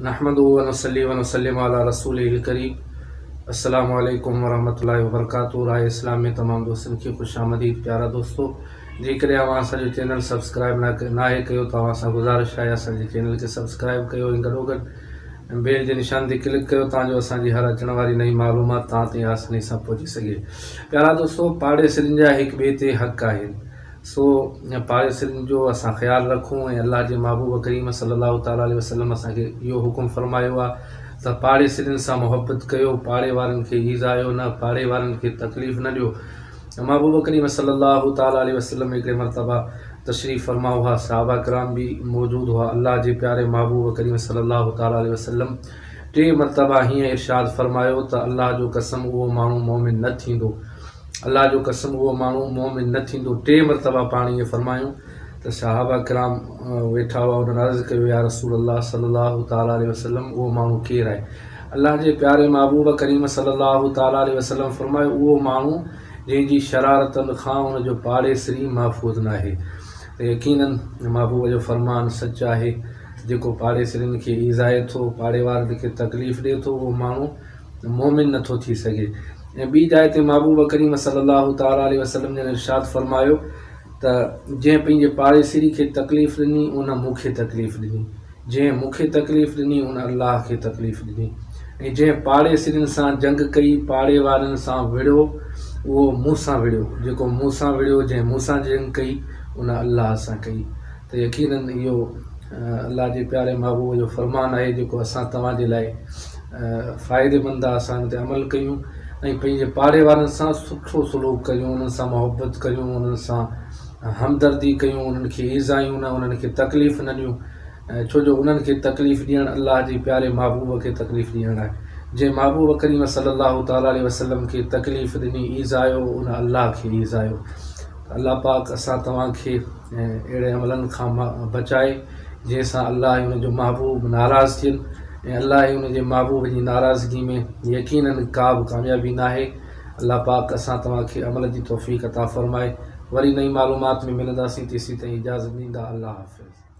نحمده و نصلي و نسلم علي رسوله الڪريم السلام عليڪم ورحمة الله وبرڪاته راء اسلام ۾ تمام دوستن کي خوش آمديد پيارا دوستو جيڪڏهن اوهان اسان جو چينل سبسڪرائب ناهي ڪيو ته اوهان سان گذارش آهي اسان جي چينل کي سبسڪرائب ڪيو ۽ گڏوگڏ بيل جي نشان تي ڪلڪ ڪيو تان جو اسان جي هر اچڻ واري نئين معلومات توهان تائين آساني سان پهچي سگهي پيارا دوستو پاڙيسرين جا هڪ ٻئي تي حق آهن سو پاڙيسرين جو اسان خيال رکون ۽ الله جي محبوب ڪريم صلّي الله تعالٰي عليه وسلّم اسان کي اهو حڪم فرمايو آهي ته پاڙيسرين سان محبت ڪيو، پاڙي وارن کي ايذايو نه، پاڙي وارن کي تڪليف نه ڏيو. محبوب ڪريم صلّي الله تعالٰي عليه وسلّم هڪڙي مرتبه تشريف فرما هئا، صحابه ڪرام به موجود هئا، الله جي پياري محبوب ڪريم صلّي الله تعالٰي عليه وسلّم ٽي مرتبه هيئن ارشاد فرمايو ته الله جو قسم اهو ماڻهو مؤمن نه ٿيندو، الله جو قسم اهو ماڻهو مؤمن نه ٿيندو. ٽي مرتبه پاڻ ائين فرمايون ته صحابه ڪرام ويٺا هئا انهن عرض ڪيو يا رسول الله صلي الله تعالٰي عليه وسلم اهو ماڻهو ڪير آهي؟ الله جي پياري محبوب ڪريم صلي الله تعالٰي عليه وسلم فرمايو اهو ماڻهو جنهن جي شرارتن کان ان جو پاڙيسري محفوظ ناهي ته يقيناً محبوب جو فرمان سچ آهي ته جيڪو پاڙيسرين کي ايذائي ٿو پاڙي وارن کي تڪليف ڏئي ٿو اهو ماڻهو مؤمن نه ٿو ٿي سگهي ۽ ٻي جاء تي محبوب ڪريم صلي الله تعالٰي عليه وسلم جن ارشاد فرمايو ته جنهن پنهنجي پاڙيسري کي تڪليف ڏني ان مون کي تڪليف ڏني جنهن مون کي تڪليف ڏني ان الله کي تڪليف ڏني ۽ جنهن پاڙيسرين سان جنگ ڪئي پاڙي وارن سان وڙهيو اهو مون سان وڙهيو جيڪو مون سان وڙهيو جنهن مون سان جنگ ڪئي ان الله سان ڪئي ته يقيناً اهو الله جي پياري محبوب جو فرمان آهي جيڪو اسان توهان جي لاء فائديمند آهي اسان ان تي عمل ڪيون ۽ پنهنجي پاڙي وارن سان سٺو سلوڪ ڪريون انهن سان محبت ڪريون انهن سان همدردي ڪيون انهن کي ايذايون نه انهن کي تڪليف نه ڏيون ڇو جو انهن کي تڪليف ڏيڻ الله جي پياري محبوب کي تڪليف ڏيڻ آهي جنهن محبوب ڪريم صلي الله تعالٰي عليه وسلم کي تڪليف ڏني ايذايو ان الله کي ايذايو الله پاڪ اسان توهان کي اهڙي عملن کان بچائي جنهن سان الله ۽ ان جو محبوب ناراض ٿين ۽ الله ۽ ان جي محبوب جي ناراضگي ۾ يقيناً ڪا به ڪاميابي ناهي الله پاڪ اسان توهان کي عمل جي توفيق عطا فرمائي وري نئين معلومات ۾ ملنداسين تيسين تائين اجازت ڏيندا الله حافظ.